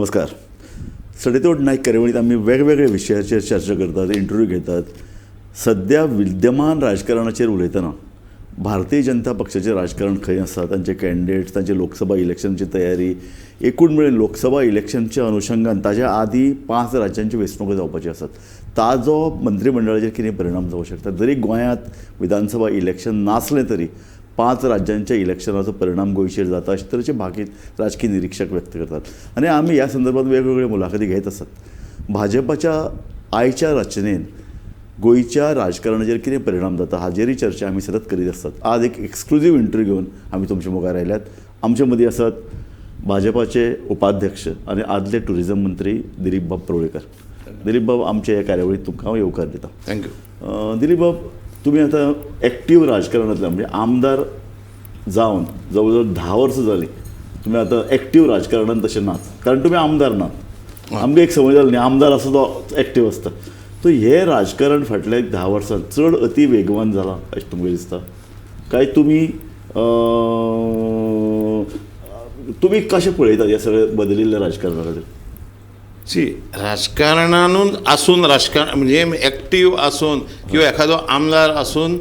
नमस्कार. सडेतोड नायक कार्यावळीत आमी वेगवेगळे विशयाचेर चर्चा करतात, इंटरव्यू घेतात. सद्या विद्यमान राजकारणाचेर उलयतना भारतीय जनता पक्षाचें राजकारण खंय आसा, तांचे कॅन्डिडेट्स, तांचे लोकसभा इलेक्शनची तयारी, एकूण मेळून लोकसभा इलेक्शनच्या अनुशंगान ताज्या आदी 5 राज्यांच्यो वेंचणुको जावपाच्यो आसात, ताजो मंत्रीमंडळाचेर कितें परिणाम जावंक शकता. जरी गोंयांत विधानसभा इलेक्शन नासलें तरी 5 राज्यांच्या इलेक्शनाचो परिणाम गोंयचेर जाता अशे तरेचे बाकी राजकीय निरिक्षक व्यक्त करतात आनी आमी ह्या संदर्भात वेगवेगळ्यो मुलाखती घेत आसात. भाजपाच्या आयच्या रचनेन गोंयच्या राजकारणाचेर कितें परिणाम जाता हाजेरय चर्चा आमी सतत करीत आसतात. आज एक एक्सक्लुजीव इंटरव्यू घेवन आमी तुमच्या मुखार आयल्यात. आमचे मदीं आसात भाजपाचे उपाध्यक्ष आनी आदले टुरिजम मंत्री दिलीप बाब परुळेकर. दिलीप बाब, आमच्या ह्या कार्यावळीत तुमकां हांव येवकार दिता. Thank you. Dilip बाब, तुमी आतां एक्टीव राजकारणांतल्यान म्हणजे आमदार जावन जवळ जवळ 10 वर्सां जालीं, तुमी आतां एक्टीव राजकारणान तशें नात, कारण तुमी आमदार नात. आमकां एक समज जाली न्ही, आमदार आसा तो एक्टीव आसता. सो हें राजकारण फाटल्या एक 10 वर्सां चड अती वेगवान जालां अशें तुमकां दिसता काय तुमी तुमी कशें पळयतात ह्या सगळें बदलिल्ल्या राजकारणा खातीर? सी, राजकारणानूच आसून, राजकारण म्हणजे एक्टीव आसून किंवा एखादो आमदार आसून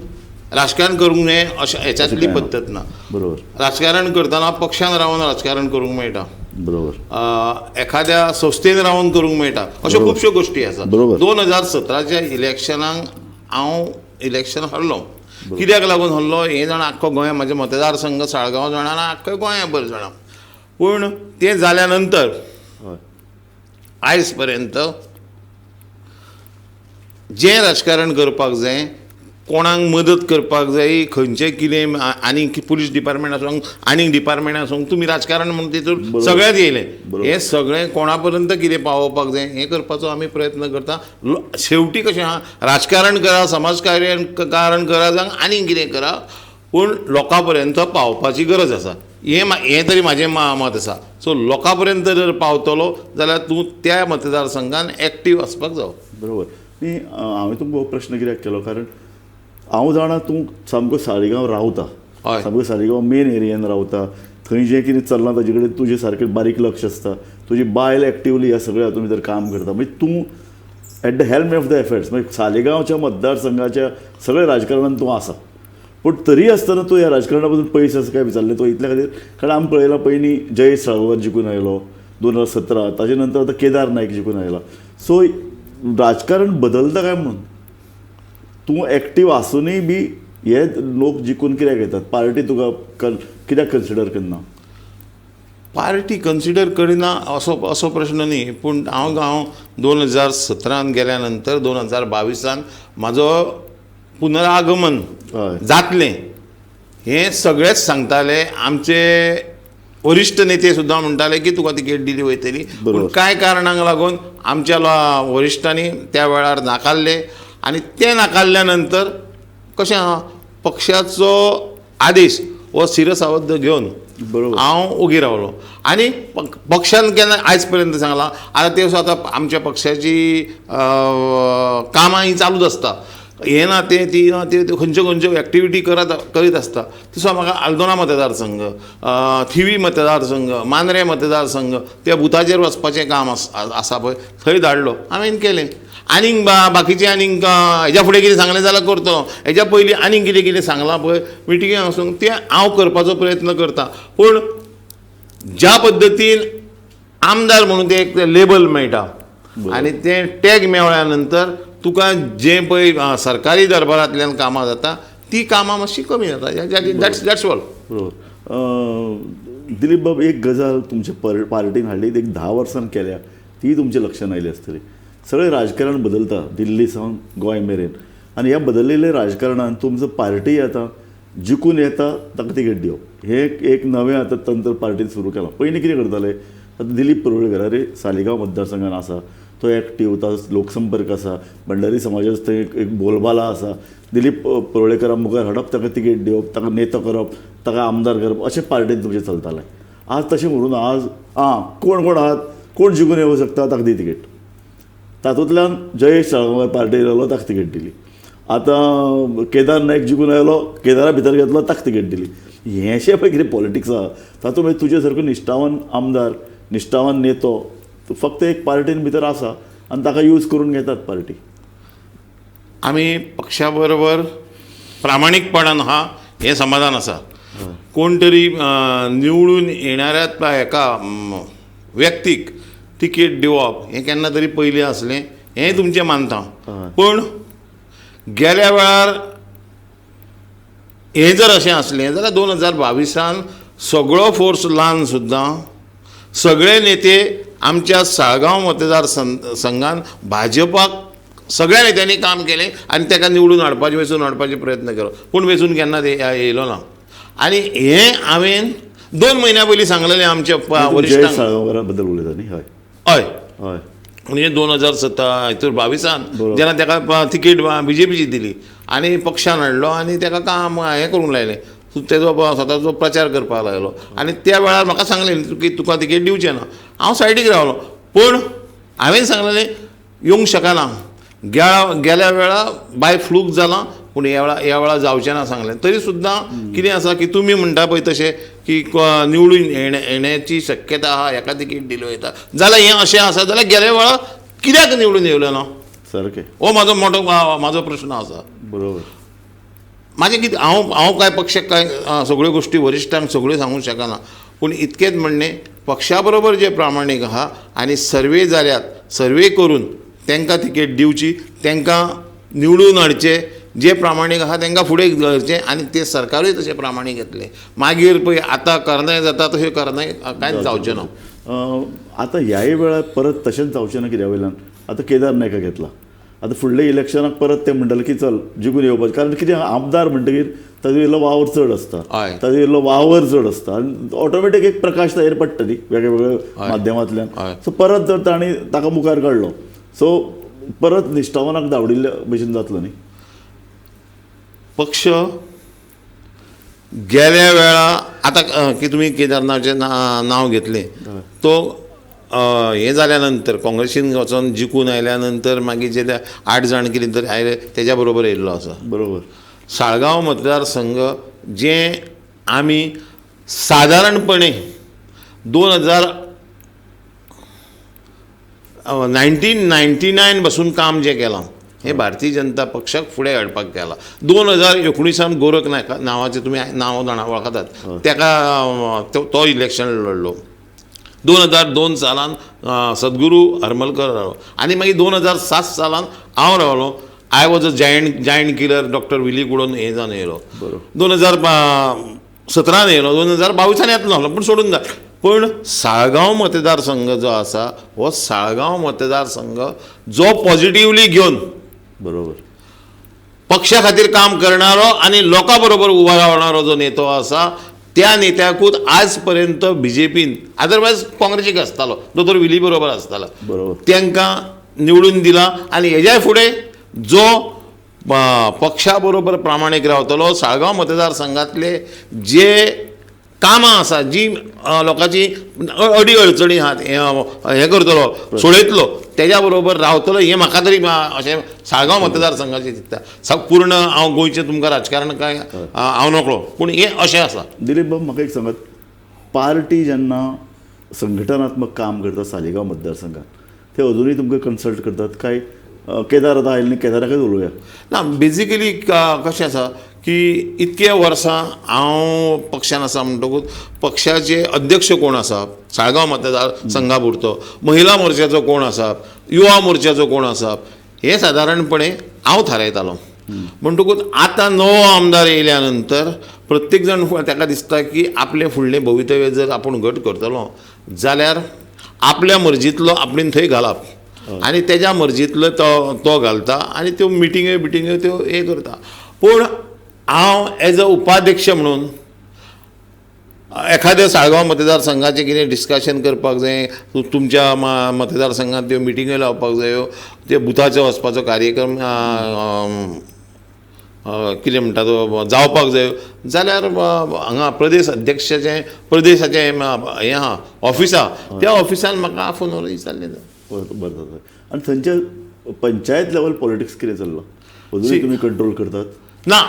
राजकारण करूंक न्हय अशें हेच्यातली पद्दत ना. बरोबर. राजकारण करतना पक्षान रावन राजकारण करूंक मेळटा, बरोबर, एखाद्या संस्थेन रावन करूंक मेळटा, अश्यो खुबश्यो गोश्टी आसा. बरोबर. 2017च्या इलेक्शनाक हांव इलेक्शन हरलो. कित्याक लागून हरलो हें जाणा आख्खो गोंय, म्हजें मतदारसंघ साळगांव जाणा आनी आख्खो गोंया भर जाणा. पूण तें जाल्या नंतर आयज पर्यंत जें राजकारण करपाक जाय, कोणाक मदत करपाक जाय, खंयचें कितें आनीक पुलीस डिपार्टमेंट आसूं आनीक डिपार्टमेंट आसूं, तुमी राजकारण म्हणून तितून सगळेंच येयलें. हें सगळें कोणा पर्यंत कितें पावोवपाक जाय हें करपाचो आमी प्रयत्न करता. शेवटी कशें आहा, राजकारण करा, समाजकार्य कारण करा, जावं आनीक कितें करा, पूण लोकां पर्यंत पावपाची गरज आसा. हें तरी म्हाजें मत आसा. सो लोकां पर्यंत जर पावतलो जाल्यार तूं त्या मतदारसंघान एक्टीव आसपाक जावो. बरोबर. न्ही, हांवें तुमकां हो प्रश्न कित्याक केलो, कारण हांव जाणा तूं सामको साळगांव रावता, सामको साळगांव मेन एरियान रावता, थंय जें कितें चल्लां ताजे कडेन तुजें सारकें बारीक लक्ष आसता, तुजी बायल एक्टिवली ह्या सगळ्या हातूंत भितर काम करता, म्हणजे तूं at the helm of the affairs, म्हणजे सालिगांवच्या मतदारसंघाच्या सगळ्या राजकारणान तूं आसा. पूण तरी आसतना तूं ह्या राजकारणा पसून पयस आसा काय विचारलें तो इतल्या खातीर, कारण आमी पळयलां पयलीं जयेश साळगांवकार जिखून आयलो 2017, ताजे नंतर आतां केदार नायक जिखून आयला. सो राजकारण बदलता काय म्हणून तूं एक्टीव आसुनूय बी हे लोक जिखून कित्याक येतात? पार्टी तुका कित्याक कन्सिडर करना? पार्टी कन्सिडर करिना असो असो प्रश्न न्ही, पूण हांव हांव 2017 गेल्या नंतर 2022 म्हाजो पुनरागमन जातलें हें सगळेच सांगताले. आमचे वरिश्ठ नेते सुद्दां म्हणटाले की तुका तिकेट दिली वयतली, पूण कांय कारणांक लागून आमच्या वरिश्ठांनी त्या वेळार नाकारले आनी ते नाकारल्या नंतर कशें आहा, पक्षाचो आदेश हो शिरसावध घेवन हांव ओगी रावलो. आनी पक्षान केन्ना आयज पर्यंत सांगलां, आतां ते आतां आमच्या पक्षाची कामां ही चालूच आसता, हें ना तें ती ना ते खंयच्यो खंयच्यो एक्टिविटी करीत आसता. तसो म्हाका आल्दोना मतदारसंघ, थिवी मतदारसंघ, मांद्रें मतदारसंघ त्या बुथाचेर वचपाचें काम आसा पळय थंय धाडलो, हांवें केलें. आनीक बाकीचें आनीक हेज्या फुडें कितें सांगलें जाल्यार करतलो, हेज्या पयलीं आनीक कितें कितें सांगलां पळय मिटिंगेक वचून तें हांव करपाचो प्रयत्न करता. पूण ज्या पद्दतीन आमदार म्हणून तें एक लेबल मेळटा आनी तें टॅग मेळ्ळ्या नंतर तुका जें पळय सरकारी दरबारांतल्यान कामां जाता ती कामां मातशी कमी जाता. That's all. बरोबर. दिलीप बाब, एक गजाल तुमचे पार्टीन हाडली, एक 10 वर्सां केल्या, ती तुमच्या लक्षांत आयली आसतली. सगळें राजकारण बदलता दिल्ली सावन गोंय मेरेन, आनी ह्या बदलिल्ल्या राजकारणान तुमचो पार्टी आतां जिखून येता ताका तिकेट दिवप हें एक नवें आतां तंत्र पार्टीन सुरू केलां. पयलीं कितें करताले, आतां दिलीप परुळेकर अरे सालिगांव मतदारसंघान आसा, तो एक्टीव, ताजो लोकसंपर्क आसा, भंडारी समाजाचो थंय एक बोलबाला आसा, दिलीप परुळेकरा मुखार हाडप, ताका तिकेट दिवप, ताका नेतो करप, ताका आमदार करप, अशें पार्टीन तुमचें चलतालें. आज तशें म्हणून आज आं कोण कोण आहात, कोण जिखून येवंक शकता ताका दी तिकेट. तातूंतल्यान जयेश साळगांवकार पार्टीन आयलो, ताका तिकेट दिली. आतां केदार नायक जिखून आयलो, केदारा भितर घेतलो, ताका तिकेट दिली. हें अशें पळय कितें पॉलिटिक्स आसा तातूंत मागीर तुजे सारको निश्ठावान आमदार, निश्ठावान नेतो फक्त एक पार्टीन भितर आसा आनी ताका यूज करून घेतात पार्टी? आमी पक्षा बरोबर प्रामाणीकपणान आहा हें समाधान आसा. कोण तरी निवडून येणाऱ्या हेका व्यक्तीक तिकेट दिवप हें केन्ना तरी पयलीं आसलें, हें तुमचें मानता. पूण गेल्या वेळार हें जर अशें आसलें जाल्यार 2022 सगळो फोर्स लावन सुद्दां सगळे नेते आमच्या साळगांव मतदार संघान भाजपाक सगळ्या नेत्यांनी काम केलें आनी ताका निवडून हाडपाचे, वेंचून हाडपाचे प्रयत्न केलो, पूण वेंचून केन्ना येयलो ना. आनी हें हांवें 2 म्हयन्या पयलीं सांगलेलें आमच्या वरिश्ठांक. साळगांवकारा बद्दल उलयता न्ही? हय हय हय, म्हणजे 2022 जेन्ना ताका तिकेट बीजेपीची दिली आनी पक्षान हाडलो आनी ताका काम हें करूंक लायलें, तेजो स्वताचो प्रचार करपाक लागलो. आनी त्या वेळार म्हाका सांगलें की तुका तिकेट दिवचें ना. हांव सायडीक रावलो, पूण हांवें सांगलेलें येवंक शकना, गेल्या वेळा बाय फ्लूक जाला, पूण ह्या वेळा जावचें ना सांगलें. तरी सुद्दां कितें आसा की तुमी म्हणटा पळय तशें की निवडून येण्याची शक्यता आहा, हेका तिकेट दिली वयता जाल्यार हें अशें आसा जाल्यार गेल्या वेळा कित्याक निवडून येयलो ना? सारकें, हो म्हाजो मोठो म्हाजो प्रश्न आसा. बरोबर. म्हाजें कितें, हांव हांव कांय पक्षाक कांय सगळ्यो गोश्टी वरिश्ठांक सगळ्यो सांगूंक शकना, पूण इतकेंच म्हणणें पक्षा बरोबर जे प्रामाणीक आहा आनी सर्वे जाल्यात, सर्वे करून तांकां तिकेट दिवची, तांकां निवडून हाडचें, जे प्रामाणीक आहा तांकां फुडें धरचें आनी ते सरकारूय तशें प्रामाणीक येतलें. मागीर पळय आतां करनाय जाता तशें करनाय कांयच जावचें ना. आतां ह्याय वेळार परत तशेंच जावचें ना कित्या वयल्यान आतां केदार नायका घेतला, आतां फुडल्या इलेक्शनाक परत ते म्हणटले की चल जिखून येवपाचें, कारण कितें आमदार म्हणटकीर ताजो इल्लो वावर चड आसता, ताजो इल्लो वावर चड आसता आनी ऑटोमॅटीक एक प्रकाश ताजेर पडटा न्ही वेगळ्या माध्यमांतल्यान. सो परत जर तांणी ताका मुखार काडलो सो परत निश्ठावानाक धांवडिल्ल्या भशेन जातलो न्ही. पक्ष गेल्या वेळा आतां की तुमी केदारनाथाचें नांव घेतलें, तो हें जाल्या नंतर काँग्रेसीन वचोन जिखून आयल्या नंतर मागीर जे 8 जाण कितें तरी आयले तेज्या बरोबर येयल्लो आसा. बरोबर. साळगांव मतदारसंघ जे आमी सादारणपणे 1999 पासून काम जें केलां हें भारतीय जनता पक्षाक फुडें हाडपाक केलां. 2019 गोरख नायक नांवाचें तुमी नांव जाणा वळखतात, ताका तो इलेक्शन लढलो. 2002 सालान सद्गुरू हरमलकर रावलो आनी मागीर 2007 सालान हांव रावलो. I was a giant killer doctor Willie कुडोन हें जावन येयलो. 2017 येयलो, 2022 येतलो आसलो पूण सोडून घाल. पूण साळगांव मतदारसंघ जो आसा हो साळगांव मतदारसंघ जो पॉझिटिवली घेवन बरोबर पक्षा खातीर काम करणारो आनी लोकां बरोबर उबो रावणारो जो नेतो आसा त्या नेत्याकूच आज पर्यंत बीजेपीन, अदरवायज काँग्रेसीक आसतालो दोतोर विली बरोबर आसतालो, बरोबर तांकां निवडून दिला. आनी हेज्या फुडें जो पक्षा बरोबर प्रामाणीक रावतलो, साळगांव मतदारसंघातले जे कामां आसा जी लोकांची अडी अडचणी आहात हें करतलो, सोडयतलो, तेज्या बरोबर रावतलो, हें म्हाका तरी अशें साळगांव मतदारसंघाचें दिसता. पूर्ण हांव गोंयचें तुमकां राजकारण कांय हांव नकळो, पूण हें अशें आसा. दिलीप बाब, म्हाका एक सांगात, पार्टी जेन्ना संघटनात्मक काम करता सालिगांव मतदारसंघात, ते अजुनूय तुमकां कन्सल्ट करतात काय केदार आतां आयले न्ही, केदाराकच उलोवया? ना, बेजिकली कशें आसा की इतके वर्सां हांव पक्षान आसा म्हणटकूच पक्षाचे अध्यक्ष कोण आसा साळगांव मतदार संघा पुरतो, महिला मोर्चाचो कोण आसा, युवा मोर्चाचो कोण आसा, हें सादारणपणे हांव थारायतालो. म्हणटकूच आतां नवो आमदार येयल्या नंतर प्रत्येक जाण ताका दिसता की आपलें फुडलें भवितव्य जर आपूण घट करतलो जाल्यार आपल्या मर्जींतलो आपणेन थंय घालप आनी तेज्या मर्जींतलो तो घालता आनी त्यो मिटिंग्यो बिटिंग्यो त्यो हें करता. पूण हांव एज अ उपाध्यक्ष म्हणून एखाद्या साळगांव मतदारसंघाचें कितें डिस्कशन करपाक जाय, तुमच्या मतदारसंघात त्यो मिटिंग्यो लावपाक जायो, ते बुथाचो वचपाचो कार्यक्रम कितें म्हणटा तो जावपाक जायो जाल्यार हांगा प्रदेश अध्यक्षाचें प्रदेशाचें हें आहा ऑफिस आहा, त्या ऑफिसान म्हाका आफोन व्हरून विचारलें. बरें जाता. आनी थंयच्या पंचायत लेवल पॉलिटिक्स कितें चल्लां अजूनय तुमी कंट्रोल करतात? ना,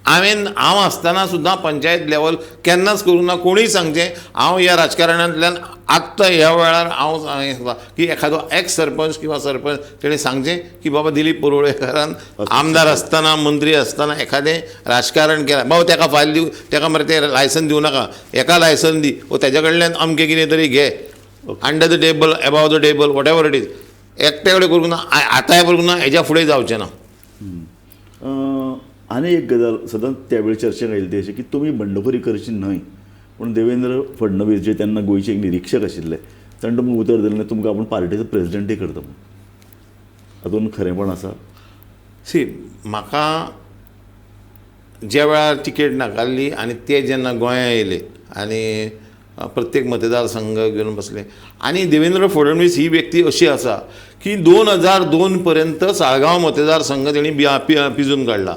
हांव आसतना सुद्दां पंचायत लेवल केन्नाच करूंक ना. कोणूय सांगचें हांव ह्या राजकारणांतल्यान आत्तां ह्या वेळार हांव की एखादो एक्स सरपंच किंवा सरपंच तेणें सांगचें की बाबा दिलीप परुळेकारान आमदार आसतना मंत्री आसतना एखादें राजकारण केलां, बाबा तेका फायल दिव, तेका मरे तें लायसन दिवं नाका, एका लायसन दी वो तेज्या कडल्यान अमकें कितें तरी घे, under the table, above the table, whatever it is, एकट्या कडेन करूंक ना, आतांय करूंक ना, हेज्या फुडें जावचें ना. आनी एक गजाल सदांच त्या वेळी चर्चेक आयिल्ली ती अशी की तुमी बंडखोरी करची न्हय, पूण देवेंद्र फडणवीस जे तेन्ना गोंयचे एक निरिक्षक आशिल्ले ताणें तुमकां उतर दिलें तुमकां आपूण पार्टीचो प्रेजिडेंटय करता म्हणून, हातूंत खरेंपण आसा? सी, म्हाका ज्या वेळार तिकेट नाकारली आनी ते जेन्ना गोंया येयले आनी प्रत्येक मतदारसंघ घेवन बसले आनी देवेंद्र फडणवीस ही व्यक्ती अशी आसा की 2002 पर्यंत साळगांव मतदारसंघ तेणी पिजून काडला.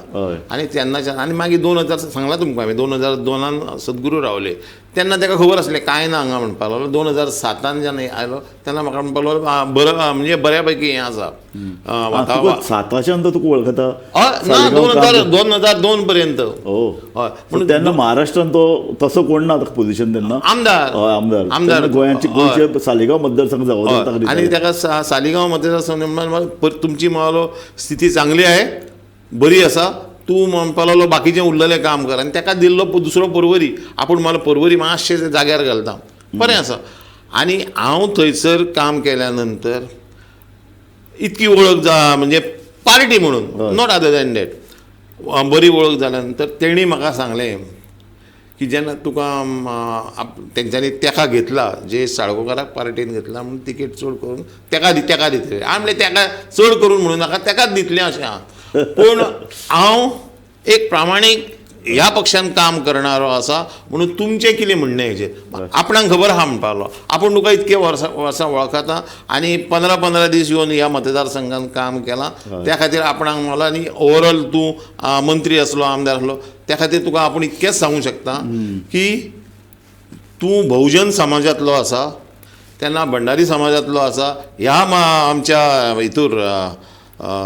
आनी तेन्नाच्यान आनी मागीर 2000 सांगलां तुमकां हांवें 2002 सद्गुरू रावले तेन्ना ताका खबर आसलें कांय ना हांगा म्हणपाक लागलो. 2007 जेन्ना आयलो तेन्ना म्हाका म्हणपाक लागलो बरो म्हणजे बऱ्या पैकी हें आसा. साताच्या नंतर तुका वळखता? ना, 2002 पर्यंत. हय, पूण तेन्ना महाराष्ट्रान तो तसो कोण ना पोझिशन तेन्ना आमदार, आमदार आमदार गोंयाचे सालिगांव मतदारसंघ. आनी ताका सालिगांव मतदारसंघ तुमची म्हळो स्थिती चांगली आहे, बरी आसा, तूं म्हणपाक लागलो बाकीचें उरलेलें काम कर. आनी ताका दिल्लो दुसरो पर्वरी, आपूण मला पर्वरी मातशें जाग्यार घालता, बरें आसा. आनी हांव थंयसर काम केल्या नंतर इतकी वळख जा म्हणजे पार्टी म्हणून, not other than that, बरी वळख जाल्या नंतर तेणी म्हाका सांगलें की जेन्ना तुका तेंच्यांनी तेका घेतला, जे साळगांवकाराक पार्टीन घेतला म्हणून तिकेट चड करून तेका तेका दितले. हांवें म्हणलें तेका चड करून म्हणूं नाका, तेकाच दितलें अशें आहा, पूण हांव एक प्रामाणीक ह्या पक्षान काम करणारो आसा म्हणून तुमचें कितें म्हणणें हेजेर आपणाक खबर आहा म्हणपाक लागलो. आपूण तुका इतके वर्सां वर्सां वळखता आनी 15-15 दीस येवन ह्या मतदारसंघान काम केलां, त्या खातीर आपणाक म्हणलो आनी ओवरऑल तूं मंत्री आसलो, आमदार आसलो, त्या खातीर तुका आपूण इतकेंच सांगूंक शकता की तूं बहुजन समाजांतलो आसा, तेन्ना भंडारी समाजांतलो आसा, ह्या आमच्या हितूर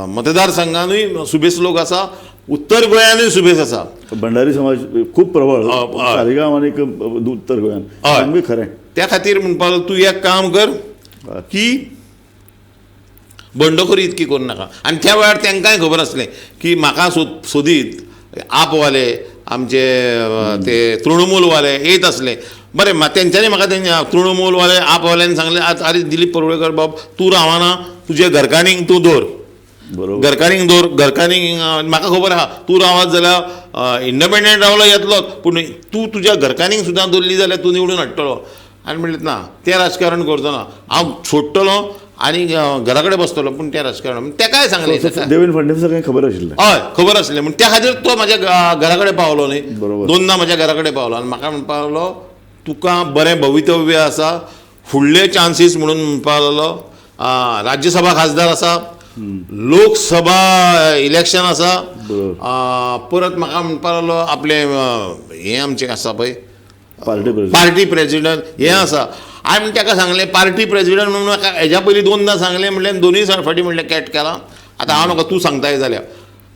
मतदारसंघानूय सुबेस लोक आसा, उत्तर गोंयानूय सुबेस आसा. भंडारी समाज खूब प्रबळ सालिगांव आनी उत्तर गोंयान, खरें. त्या खातीर म्हणपाक तूं एक काम कर की बंडखोरी इतकी करूं नाका. आनी त्या वेळार तांकांय खबर आसलें की म्हाका सोदीत आपवाले आमचे ते तृणमूलवाले येत आसले. बरें, तेंच्यांनी म्हाका तेंच्या तृणमूलवाले आपवाल्यांनी सांगलें, आरे दिलीप परुळेकर बाब तूं रावना, तुजे घरकान्नीक तूं दवर, घरकान्नीक दवर, घरकान्नीक म्हाका खबर आहा तूं रावत जाल्यार इंडिपेंडंट रावलो येतलोच, पूण तूं तुज्या घरकान्नीक सुद्दां दवरली जाल्यार तूं निवडून हाडटलो. आनी म्हणलें ना, तें राजकारण करचो ना, हांव सोडटलो आनी घरा कडेन बसतलो, पूण तें राजकारण. तेकाय सांगलें देवेंद्र फडणवीसाक खबर आशिल्लें? हय, खबर आसलें, म्हण त्या खातीर तो म्हाज्या घरा कडेन पावलो न्ही, दोनदां म्हाज्या घरा कडेन पावलो आनी म्हाका म्हणपाक लागलो तुका बरें भवितव्य आसा, फुडले चान्सीस म्हणून म्हणपाक लागलो राज्यसभा खासदार आसा, लोकसभा इलेक्शन आसा, परत म्हाका म्हणपाक लागलो आपलें हें आमचें आसा पळय पार्टी प्रेजिडेंट हें आसा. हांवें ताका सांगलें पार्टी प्रेजिडेंट म्हणून म्हाका हेज्या पयलीं दोनदां सांगलें, म्हणलें दोनूय फावटी म्हणलें कॅट केलां, आतां हांव म्हाका तूं सांगताय जाल्यार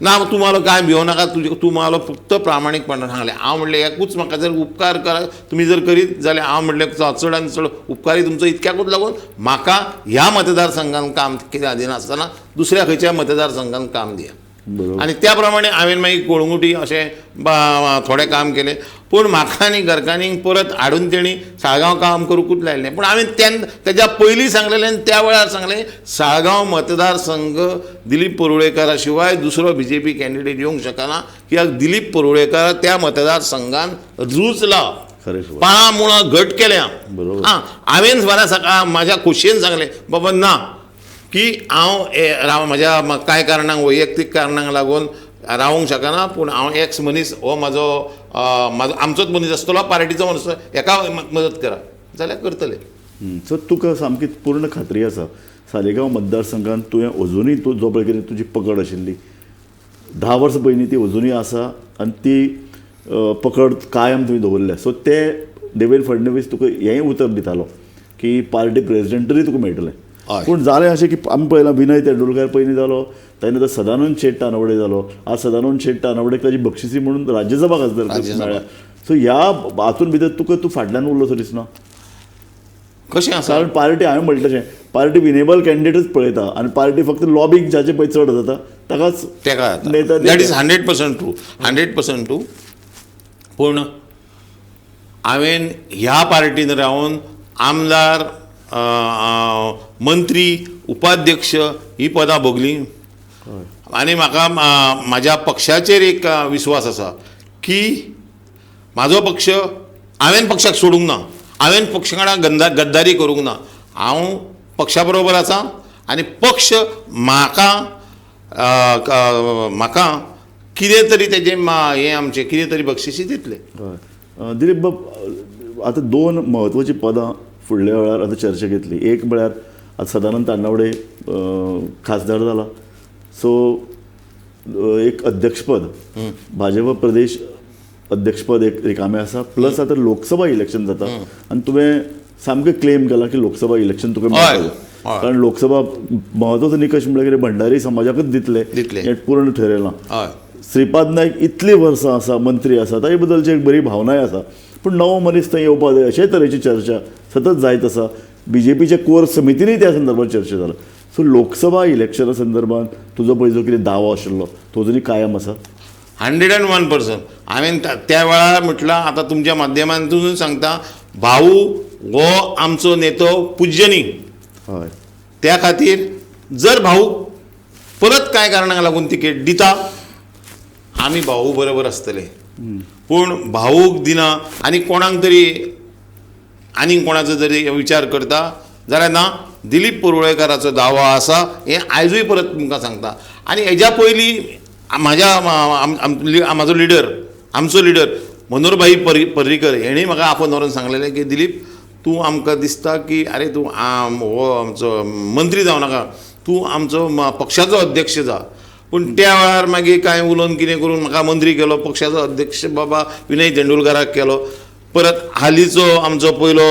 ना, तूं म्हाका कांय भिवो नाका, तुजें तूं म्हाका फक्त प्रामाणीकपणान सांगलें. हांव म्हणलें एकूच म्हाका जर उपकार करा तुमी जर करीत जाल्यार हांव म्हणलें चड आनी चड उपकारी तुमचो इतक्याकूच लागून म्हाका ह्या मतदारसंघान काम कित्याक दिनासतना दुसऱ्या खंयच्या मतदारसंघान काम दिया. आनी त्या प्रमाणे हांवें मागीर कोळंगुटी अशें थोडें काम केलें, पूण म्हाका आनी घरकान्नीक परत हाडून तेणी साळगांव काम करूंकूच लायलें. पूण हांवें तेन्ना तेज्या पयलीं सांगलेलें आनी त्या वेळार सांगलें साळगांव मतदारसंघ दिलीप परुळेकारा शिवाय दुसरो बीजेपी कॅन्डिडेट येवंक शकना, कित्याक दिलीप परुळेकार त्या मतदारसंघान रुजला, पाळां मुळां घट केल्या. आं, हांवें फाल्यां सकाळ म्हाज्या खोशयेन सांगलें बाबा ना की हांव राव म्हाज्या कांय कारणांक वैयक्तीक कारणांक लागून रावूंक शकना, पूण हांव एक्स मनीस हो म्हाजो म्हाजो आमचोच मनीस आसतलो, पार्टीचो मनीस, हेका मदत करा जाल्यार करतले. सो तुका सामकी पूर्ण खात्री आसा सालिगांव मतदारसंघान तुवें अजुनूय तूं जो पळय कितें तुजी पकड आशिल्ली 10 वर्सां पयलीं ती अजुनूय आसा आनी ती पकड कायम तुवें दवरल्या. सो ते देवेंद्र फडणवीस तुका हेंय उतर दितालो की पार्टी प्रेजिडेंटूय तुका मेळटलें. पूण जालें अशें की आमी पळयलां विनय तेंडुलकार पयलीं जालो, ताजे नंतर सदानंद शेट तानावडे जालो, आज सदानंद शेट तानावडेक ताजी बक्षिसी म्हणून राज्यसभा खासदार मेळ्ळ्या. सो ह्या हातून भितर तुका तूं फाटल्यान उरलो सो दिसना? कशें आसा, कारण पार्टी हांवें म्हणलें तशें पार्टी विनेबल कॅन्डिडेटच पळयता आनी पार्टी फक्त लॉबींग जाचे पळय चड जाता ताकाच तेका नेता. That is 100% true, 100% true. पूण हांवें ह्या पार्टीन रावन आमदार, मंत्री, उपाध्यक्ष ही पदां भोगलीं आनी म्हाका म्हाज्या पक्षाचेर एक विस्वास आसा की म्हाजो पक्ष हांवें पक्षाक सोडूंक ना, हांवें पक्षा वांगडा गद्दारी करूंक ना, हांव पक्षा बरोबर आसा आनी पक्ष म्हाका म्हाका कितें तरी तेजें हें आमचें कितें तरी बक्षिसी दितलें. दिलीप बाब, आतां दोन म्हत्वाचीं पदां फुडल्या वेळार आतां चर्चा घेतली. एक म्हळ्यार आतां सदानंद तानावडे खासदार जाला, सो एक अध्यक्षपद भाजपा प्रदेश अध्यक्षपद एक रिकामें आसा, प्लस आतां लोकसभा इलेक्शन जाता आनी तुवें सामकें क्लेम केलां की लोकसभा इलेक्शन तुका मेळटलें, कारण लोकसभा म्हत्वाचो निकश म्हळ्यार कितें भंडारी समाजाकच दितले हें पूर्ण ठरयलां. श्रीपाद नायक इतलीं वर्सां आसा मंत्री आसा, ताजे बद्दलची एक बरी भावनाय आसा, पूण नवो मनीस थंय येवपा जाय अशे तरेची चर्चा सतत जायत आसा. बीजेपीच्या कोर समितीनय त्या संदर्भात चर्चा जाला. सो लोकसभा इलेक्शना संदर्भात तुजो पळय जो कितें दावो आशिल्लो तो अजुनूय कायम आसा? 101%. हांवें त्या वेळार म्हटलां, आतां तुमच्या माध्यमांतून सांगता, भाऊ हो आमचो नेतो पुज्यनी. हय. त्या खातीर जर भाऊ परत कांय कारणाक लागून तिकेट दिता आमी भाऊ बरोबर आसतले, पूण भाऊक दिना आनी कोणाक तरी आनीक कोणाचो जरी विचार करता जाल्यार ना, दिलीप परुळेकाराचो दावो आसा हें आयजूय परत तुमकां सांगता. आनी हेज्या पयलीं म्हाज्या म्हाजो लिडर, आमचो लिडर मनोहरभाई पर्रीकर हेणी म्हाका आपोवन व्हरून सांगलेलें की दिलीप तूं आमकां दिसता की आरे तूं हो आमचो मंत्री जावं नाका, तूं आमचो पक्षाचो अध्यक्ष जा. पूण त्या वेळार मागीर कांय उलोवन कितें करून म्हाका मंत्री केलो, पक्षाचो अध्यक्ष बाबा विनय तेंडुलकाराक केलो. परत हालींचो आमचो पयलो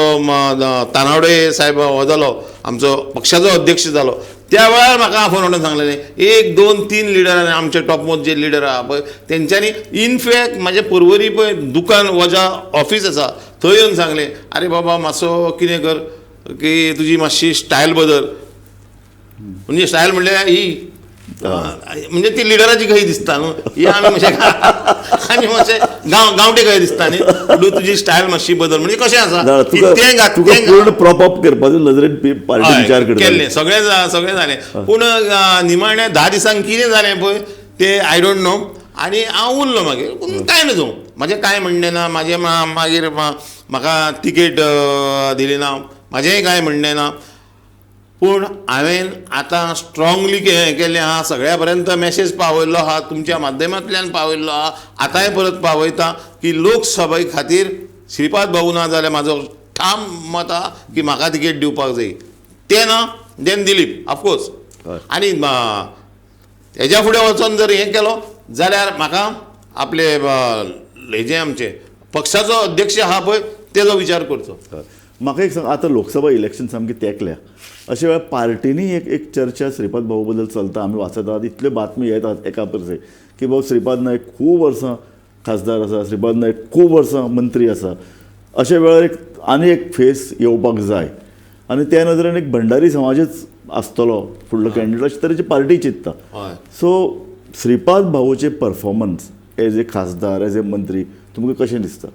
तानावडे साहेब हो जालो आमचो पक्षाचो अध्यक्ष जालो, त्या वेळार म्हाका आपोवन व्हरून सांगलेलें 1 2 3 लिडरांनी आमचे टॉपमोस्ट जे लिडर आहा पळय तेंच्यांनी इनफॅक्ट म्हाजें पर्वरी पळय दुकान वजा ऑफीस आसा थंय येवन सांगलें आरे बाबा मातसो कितें कर की तुजी मातशी स्टायल बदल, म्हणजे स्टायल म्हणल्यार ही म्हणजे ती लिडराची खंय दिसता न्हू, ही आमी मातशें आमी मातशें गांवठी खंय दिसता न्ही, तुजी स्टायल मातशी बदल म्हणजे कशें आसा तुका पूर्ण प्रॉप अप करपाचो नदरेन पार्टी विचार करता केल्लें सगळें सगळें जालें. पूण निमाणें 10 दिसांक कितें जालें पळय तें I don't know आनी हांव उरलो मागीर कांय न्हू म्हाजें कांय म्हणणें ना, म्हाजें मागीर म्हाका तिकेट दिली ना, म्हाजेंय कांय म्हणणें ना. पूण हांवें आतां स्ट्रांगली केल्लें आहा, सगळ्या पर्यंत मॅसेज पावयल्लो आहा, तुमच्या माध्यमांतल्यान पावयल्लो आहा, आतांय परत पावयता की लोकसभे खातीर श्रीपाद भाऊ ना जाल्यार म्हाजो ठाम मत आहा की म्हाका तिकेट दिवपाक जाय, तें ना then Dilip of course. आनी हेज्या फुडें वचोन जर हें केलो जाल्यार म्हाका आपले हेजें आमचें पक्षाचो अध्यक्ष आहा पळय तेजो विचार करचो. म्हाका एक सांग, आतां लोकसभा इलेक्शन सामकी तेंकल्या, अशे वेळार पार्टींनी एक एक चर्चा श्रीपाद भाऊ बद्दल चलता, आमी वाचतात, इतल्यो बातमी येतात एका परस एक की बाबा श्रीपाद नायक खूब वर्सां खासदार आसा, श्रीपाद नायक खूब वर्सां मंत्री आसा, अशे वेळार एक आनी एक फेस येवपाक जाय आनी त्या नदरेन एक भंडारी समाजच आसतलो फुडलो कॅन्डिडेट अशे तरेची पार्टी चिंत्ता. सो श्रीपाद भाऊचे परफॉर्मन्स एज ए खासदार, एज ए मंत्री तुमकां कशें दिसता?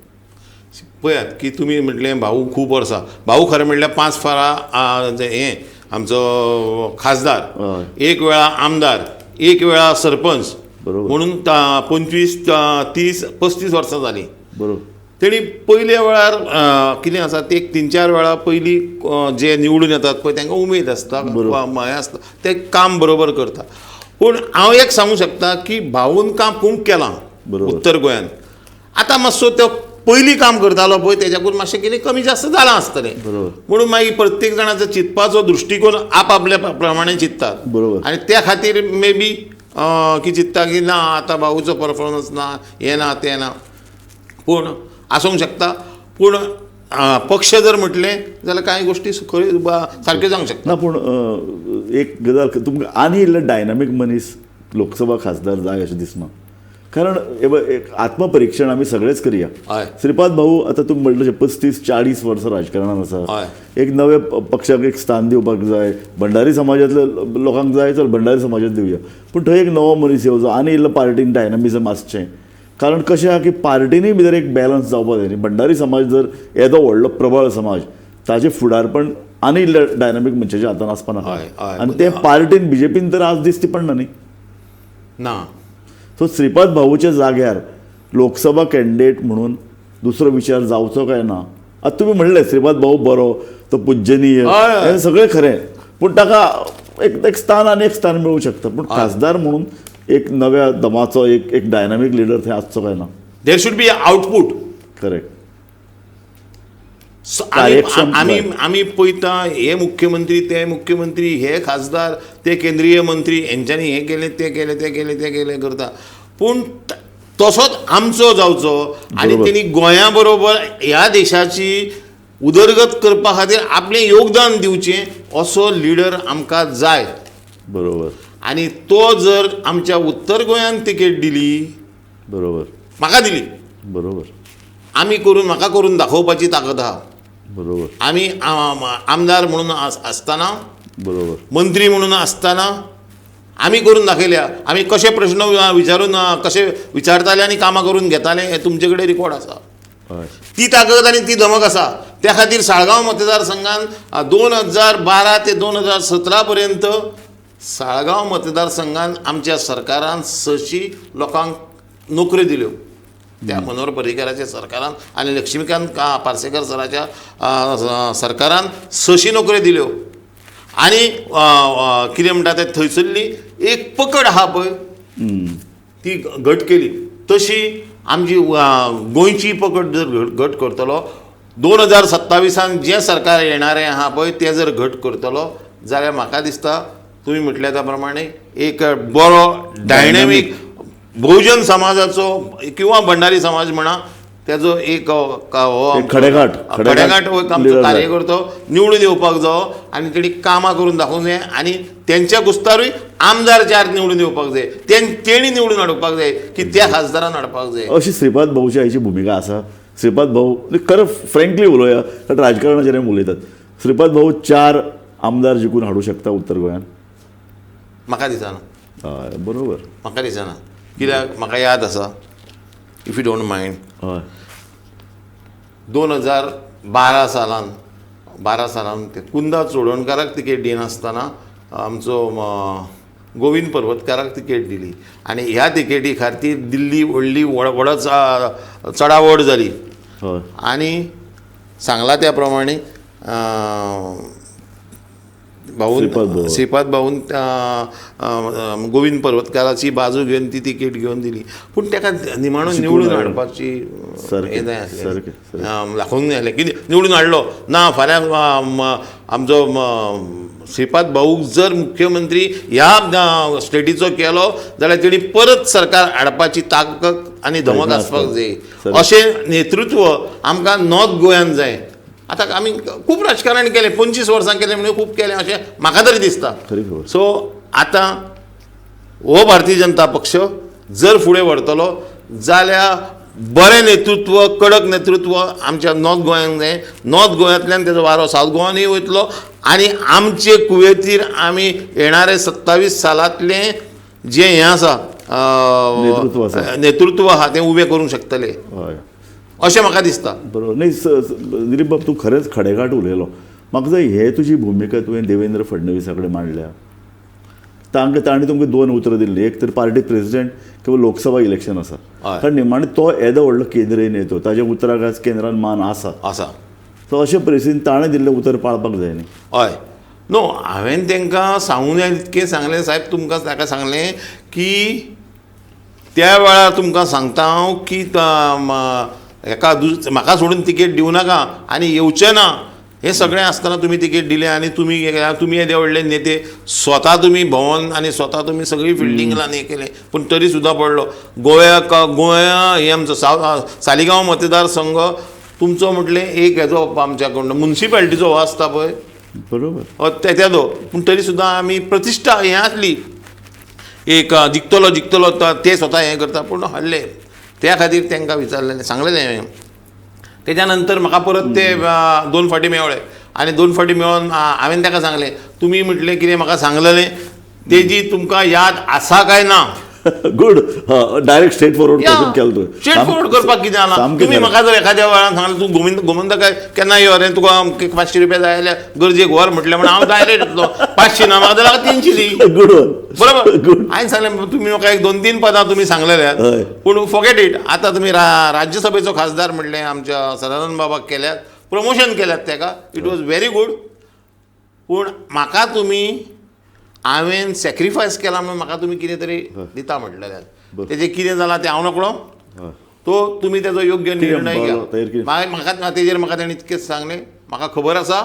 पळयात की तुमी म्हटलें भाऊ खूब वर्सां, भाऊ खरें म्हणल्यार 5 फारा हें आमचो खासदार, एक वेळा आमदार, एक वेळा सरपंच, म्हणून 25 30 35 वर्सां जालीं. बरोबर. तेणी पयल्या वेळार कितें आसा ते 3-4 वेळा पयलीं जे निवडून येतात पळय तांकां उमेद आसता, हें आसता, ते काम बरोबर करता. पूण हांव एक सांगूंक शकता की भाऊन काम खूब केलां उत्तर गोंयांत. आतां मातसो तो पयलीं काम करतालो पळय तेज्याकून मातशें कितें कमी जास्त जालां आसतलें, म्हणून मागीर प्रत्येक जाणाचो चिंतपाचो दृश्टिकोन आपआपल्या प्रमाणे चिंततात. आनी त्या खातीर मे बी की चिंतता की ना आतां भाऊचो परफॉर्मन्स ना, हें ना तें ना, पूण आसूंक शकता. पूण पक्ष जर म्हटलें जाल्यार कांय गोश्टी सारक्यो जावंक शकता. ना पूण एक गजाल, तुमकां आनी इल्लो डायनामीक मनीस लोकसभा खासदार जाय अशें दिसना, कारण हे पळय, एक आत्मपरिक्षण आमी सगळेच करया. श्रीपाद भाऊ आतां तुमी म्हणलें तशें 35-40 वर्सां राजकारणान आसा, एक नवे पक्षाक एक स्थान दिवपाक जाय, भंडारी समाजांतल्या लोकांक जाय, चल भंडारी समाजांत दिवया, पूण थंय एक नवो मनीस येवचो आनी इल्लो पार्टीन डायनामिजम आसचें. कारण कशें आहा की पार्टीनूय भितर एक बॅलन्स जावपाक जाय न्ही. भंडारी समाज जर येदो व्हडलो प्रबळ समाज, ताजें फुडारपण आनी इल्लें डायनामीक मनशाच्या हातान आसपा नाका, आनी ते पार्टीन बीजेपीन तर आज दिसती पडना न्ही ना. सो श्रीपाद भाऊच्या जाग्यार लोकसभा कॅन्डिडेट म्हणून दुसरो विचार जावचो काय ना? आतां तुमी म्हणलें श्रीपाद भाऊ बरो, तो पूजनीय, हें सगळें खरें, पूण ताका एक स्थान आनी एक स्थान मेळूं शकता, पूण खासदार म्हणून एक नव्या दमाचो एक डायनामीक लिडर थंय आसचो काय ना? There should be output. Correct. आमी आमी पळयता हे मुख्यमंत्री, ते मुख्यमंत्री, हे खासदार, ते केंद्रीय मंत्री, हेंच्यांनी हें केलें, तें केलें, तें केलें, तें केलें करता, पूण तसोच आमचो जावचो आनी तेणी गोंया बरोबर ह्या देशाची उदरगत करपा खातीर आपलें योगदान दिवचें असो लिडर आमकां जाय. बरोबर. आनी तो जर आमच्या उत्तर गोंयान तिकेट दिली, बरोबर, म्हाका दिली, बरोबर, आमी करून म्हाका करून दाखोवपाची ताकद आहा. बरोबर. आमी आमदार म्हणून आसतना, बरोबर, मंत्री म्हणून आसतना आमी करून दाखयल्या. आमी कशे प्रश्न विचारून कशे विचारताले आनी कामां करून घेताले हें तुमचे कडेन रिकॉर्ड आसा. ती ताकद आनी ती धमक आसा. त्या खातीर साळगांव मतदारसंघान 2012 ते 2017 पर्यंत साळगांव मतदारसंघान आमच्या सरकारान 600 लोकांक नोकऱ्यो दिल्यो. त्या मनोहर पर्रीकाराच्या सरकारान आनी लक्ष्मीकांत पार्सेकर सराच्या सरकारान 600 नोकऱ्यो दिल्यो. आनी कितें म्हणटा तें थंयसरली एक पकड आहा पळय ती घट केली. तशी आमची गोंयची पकड जर घट करतलो 2027 जें सरकार येणारें आहा पळय तें जर घट करतलो जाल्यार म्हाका दिसता तुमी म्हटल्या त्या प्रमाणे एक बरो डायनॅमीक बहुजन समाजाचो किंवा भंडारी समाज म्हणा तेजो एक हो खडेगांठ खडेगांठ हो एक आमचो कार्यकर्तो निवडून येवपाक जावो आनी तेणी कामां करून दाखोवंक जाय आनी तेंच्या गुस्तारूय आमदार चार निवडून येवपाक जाय, तेणी निवडून हाडपाक जाय की त्या खासदारान हाडपाक जाय. अशी श्रीपाद भाऊची आयची भुमिका आसा. श्रीपाद भाऊ खरें फ्रेंकली उलोवया, कारण राजकारणाचेर आमी उलयतात. श्रीपाद भाऊ 4 आमदार जिखून हाडूं शकता उत्तर गोंयांत? म्हाका दिसना. हय बरोबर, म्हाका दिसना. कित्याक म्हाका याद आसा, if you don't mind, हय 2012 सालान 12 सालान ते कुंदा चोडणकाराक तिकेट दिनासतना आमचो गोविंद पर्वतकाराक तिकेट दिली आनी ह्या तिकेटी खातीर दिल्ली व्हडली व्हड चडावड जाली. आनी सांगला त्या प्रमाणे भाऊन श्रीपाद भाऊन गोविंद पर्वतकाराची बाजू घेवन ती तिकेट घेवन दिली, पूण ताका निमाणो निवडून हाडपाची हें जाय आसलें, दाखोवंक जाय आसलें कितें निवडून हाडलो ना. फाल्यां आमचो श्रीपाद भाऊक जर मुख्यमंत्री ह्या स्टेटीचो केलो जाल्यार तेणी परत सरकार हाडपाची ताकद आनी धमक आसपाक जाय. अशें नेतृत्व आमकां नॉर्थ गोंयांत जाय. आतां आमी खूब राजकारण केलें, 25 वर्सां केलें म्हणजे खूब केलें अशें म्हाका तरी दिसता. सो आतां हो भारतीय जनता पक्ष जर फुडें व्हरतलो जाल्यार बरें नेतृत्व, कडक नेतृत्व आमच्या नॉर्थ गोंयांत जाय. नॉर्थ गोंयांतल्यान तेजो वारो सावथ गोवानूय वयतलो आनी आमचे कुवेतीर आमी येणारे 27 सालांतलें जें हें आसा नेतृत्व आहा तें उबें करूंक शकतले अशें म्हाका दिसता. बरोबर. न्ही दिलीप बाब, तूं खरेंच खडेगांठ उलयलो. म्हाका जाय हे तुजी भुमिका तुवें देवेंद्र फडणवीसा कडेन मांडल्या, तांकां ताणें तुमकां 2 उतरां दिल्लीं, एक तर पार्टी प्रेसिडेंट किंवा लोकसभा इलेक्शन आसा, कारण निमाणें तो येदो व्हडलो केंद्रीय नेतो, ताज्या उतराक आज केंद्रान मान आसा आसा. सो अशे परिस्थितीन ताणें दिल्लें उतर पाळपाक जाय न्ही. हय, न्हू हांवें तांकां सांगूंक जाय इतकें सांगलें साहेब, तुमकां ताका सांगलें की त्या वेळार तुमकां सांगता हांव की हेका म्हाका सोडून तिकेट दिवं नाका आनी येवचें ना हें सगळें आसतना तुमी तिकेट दिलें आनी तुमी तुमी येदे व्हडले नेते स्वता तुमी भोंवन आनी स्वता तुमी सगळी फिल्डींग लावन हें केलें, पूण तरी सुद्दां पडलो. गोंया गोंया हे आमचो सालिगांव मतदारसंघ तुमचो म्हटलें एक हेजो आमच्या कडलो मुन्सिपालिटीचो हो आसता पळय, बरोबर, तेदो. पूण तरी सुद्दां आमी प्रतिश्ठा हें आसली एक जिखतलो जिखतलो ते स्वता हें करता, पूण हाडले. त्या खातीर तांकां विचारलेलें, सांगलेलें हांवें. तेज्या नंतर म्हाका परत ते 2 फावटी मेवळे आनी 2 फावटी मेळोन हांवें ताका सांगलें, तुमी म्हटलें कितें म्हाका सांगलेलें तेजी तुमकां याद आसा काय ना? Good, direct straight forward question केलो तुवें. स्ट्रेट फॉरवर्ड करपाक कितें जालां? तुमी म्हाका जर एखाद्या वेळान सांगलें तूं गोमंतक केन्ना यो रे, तुका 500 रुपया जाय जाल्यार गरजेक व्हर म्हटलें म्हण हांव डायरेक्ट येतलो. 500 ना म्हाका जाल्यार 300 दी. गुड वन, बरोबर. हांवें सांगलें तुमी म्हाका एक 2-3 पदां तुमी सांगलेले, पूण फॉरगेट it. आतां तुमी राज्यसभेचो खासदार म्हटलें आमच्या सदानंद बाबाक केल्यात, प्रमोशन केल्यात ताका, it was very good. पूण म्हाका तुमी हांवें सॅक्रिफायस केला म्हणून म्हाका तुमी कितें तरी दिता म्हटलें, तेजें कितें जालां तें हांव नकळो, तो तुमी तेजो योग्य निर्णय घ्या. मागीर म्हाका तेजेर म्हाका तेणें इतकेंच सांगलें, म्हाका खबर आसा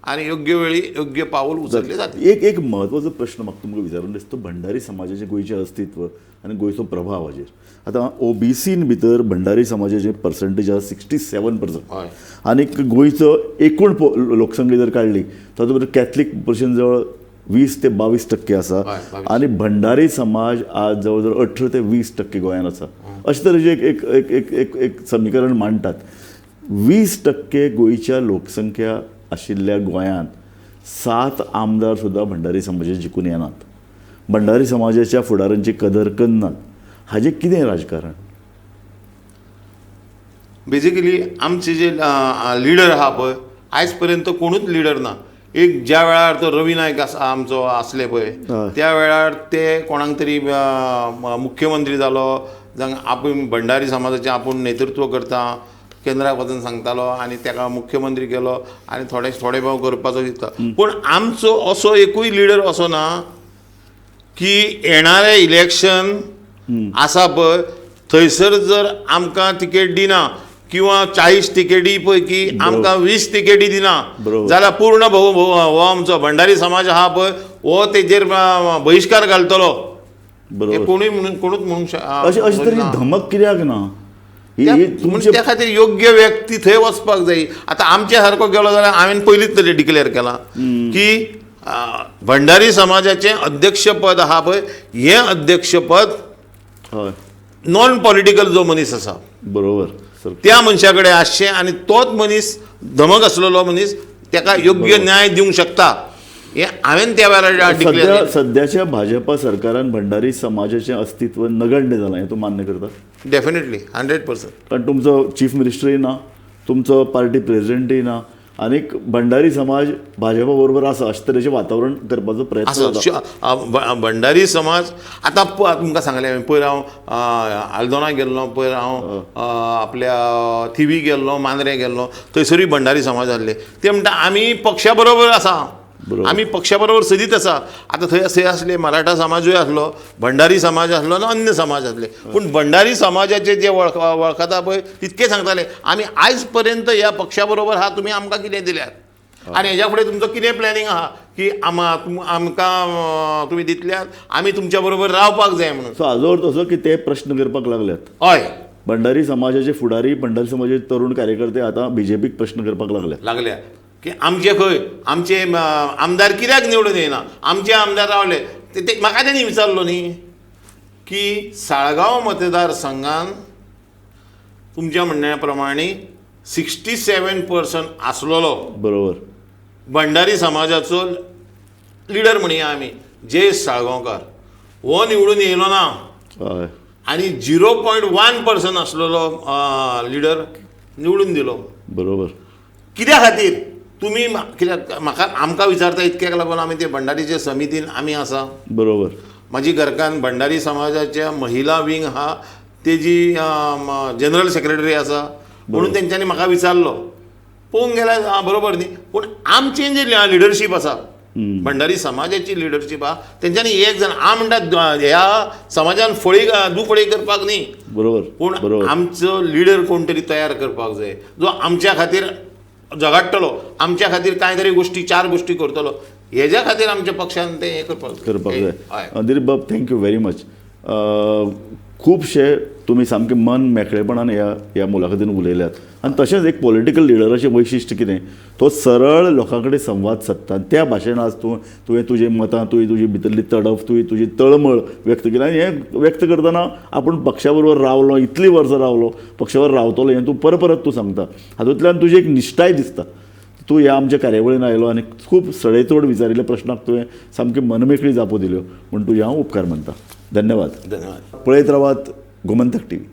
आनी योग्य वेळी योग्य पावल उचललें जातलें. एक एक म्हत्वाचो प्रश्न म्हाका तुमकां विचारून दिसता, भंडारी समाजाचें गोंयचें अस्तित्व आनी गोंयचो प्रभाव हाजेर. आतां ओबीसीन भितर भंडारी समाजाचें पर्संटेज आसा 67%, आनी गोंयचो एकूण लोकसंख्या जर काडली तातूंत भितर कॅथलीक पर्सन जवळ 20 ते 22% आसा आनी भंडारी समाज आज जवळ जवळ 18 ते 20% गोंयांत आसा. अशे तरेचें एक एक एक एक एक समीकरण मांडटात. 20% गोंयच्या लोकसंख्या आशिल्ल्या गोंयांत 7 आमदार सुद्दां भंडारी समाजाचे जिखून येनात, भंडारी समाजाच्या फुडारांची कदर करनात. हाजें कितें राजकारण? बेजिकली आमचे जे लिडर आहा पळय, आयज पर्यंत कोणूच लिडर ना. एक ज्या वेळार तो रवी नायक आसा आमचो आसले पळय, त्या वेळार ते कोणाक तरी मुख्यमंत्री जालो, जावं आपूण भंडारी समाजाचें आपूण नेतृत्व करता केंद्राक वचून सांगतालो आनी ताका मुख्यमंत्री केलो आनी थोडे थोडे भाव करपाचो दिसता. पूण आमचो असो एकूय लिडर असो ना की येणारें इलेक्शन आसा पळय थंयसर जर आमकां तिकेट दिना किंवा 40 तिकेटी पैकी आमकां 20 तिकेटी दिना जाल्यार पूर्ण हो आमचो भंडारी समाज आहा पळय हो तेजेर बहिश्कार घालतलो. कोणूय म्हणून कोणूच म्हणूंक अशें अशें तरेची धमक कित्याक ना? त्या खातीर योग्य व्यक्ती थंय वचपाक जाय. आतां आमच्या सारको गेलो जाल्यार हांवें पयलींच तरी डिक्लेर केलां की भंडारी समाजाचें अध्यक्षपद आहा पळय हें अध्यक्षपद नॉन पॉलिटिकल जो मनीस आसा, बरोबर, त्या मनशा कडेन आसचें आनी तोच मनीस धमक आसलेलो मनीस ताका योग्य न्याय दिवंक शकता, हें हांवें त्या वेळार डिक्लेर. सद्याच्या भाजपा सरकारान भंडारी समाजाचें अस्तित्व नगण्य जालां हें तूं मान्य करता? डेफिनेटली 100%. कारण तुमचो चीफ मिनिस्टरूय ना, तुमचो पार्टी प्रेजिडेंटूय ना, आनी भंडारी समाज भाजपा बरोबर आसा अशें तरेचें वातावरण करपाचो प्रयत्न आसा. भंडारी समाज आतां तुमकां सांगलें हांवें, पयर हांव आल्दोना गेल्लो, पयर हांव आपल्या थिवी गेल्लो, मांद्रे गेल्लो, थंयसरूय भंडारी समाज आसले. ते म्हणटा आमी पक्षा बरोबर आसा, आमी पक्षा बरोबर सदींच आसा. आतां थंय थंय आसले मराठा समाजूय आसलो, भंडारी समाज आसलो आनी अन्य समाज आसले. पूण भंडारी समाजाचे जे वळखता पळय तितके सांगताले आमी आयज पर्यंत ह्या पक्षा बरोबर आहा, तुमी आमकां कितें दिल्यात आनी हेज्या फुडें तुमचो कितें प्लॅनिंग आहा की आमकां तुमी दितल्यात, आमी तुमच्या बरोबर रावपाक जाय म्हणून. सो हाजो अर्थ असो की ते प्रश्न करपाक लागल्यात. हय, भंडारी समाजाचे फुडारी, भंडारी समाजाचे तरुण कार्यकर्ते आतां बीजेपीक प्रश्न करपाक लागल्या की आमचे खंय आमचे आमदार कित्याक निवडून येना, आमचे आमदार रावले. ते म्हाका तेणी विचारलो न्ही की साळगांव मतदारसंघान तुमच्या म्हणण्या प्रमाणे 67% आसलेलो, बरोबर, भंडारी समाजाचो लिडर म्हणया आमी जयेश साळगांवकार हो निवडून येयलो ना आनी 0.1% आसलेलो लिडर निवडून दिलो. बरोबर. कित्या खातीर तुमी कित्याक म्हाका आमकां विचारता इतक्याक लागून आमी ते भंडारीचे समितीन आमी आसा. बरोबर. म्हाजी घरकान्न भंडारी समाजाच्या महिला विंग आहा तेजी जनरल सेक्रेटरी आसा म्हणून तेंच्यांनी म्हाका विचारलो. पळोवंक गेल्यार आं बरोबर न्ही, पूण आमचें जे लिडरशीप आसा, भंडारी समाजाची लिडरशीप आहा, तेंच्यांनी एक जाण हांव म्हणटा ह्या समाजान फळी दुफळी करपाक न्ही, बरोबर, पूण आमचो लिडर कोण तरी तयार करपाक जाय जो आमच्या खातीर झगडटलो, आमच्या खातीर कांय तरी गोश्टी 4 गोश्टी करतलो, हेज्या खातीर आमच्या पक्षान तें हें करपाक जाय. दिलीप बाब, thank you very much. खुबशे तुमी सामकें मन मेकळेपणान ह्या ह्या मुलाखतीन उलयल्यात आनी तशेंच एक पॉलिटिकल लिडराचें वैशिश्ट कितें, तो सरळ लोकां कडेन संवाद सादता आनी त्या भाशेन आज तूं तुवें तुजें मतां, तुवें तुजी भितरली तडफ, तुवें तुजी तळमळ व्यक्त केली आनी हें व्यक्त करतना आपूण पक्षा बरोबर रावलो, इतलीं वर्सां रावलो, पक्षा बरोबर रावतलो हें तूं परत परत तूं सांगता. हातूंतल्यान तुजी एक निश्ठाय दिसता. तूं ह्या आमच्या कार्यावळीन आयलो आनी खूब सडेतोड विचारिल्ल्या प्रश्नाक तुवें सामकी मनमेकळी जापो दिल्यो म्हूण तुजें हांव उपकार मानता. धन्यवाद. धन्यवाद. पळयत रावात गोमंतक टीव्ही.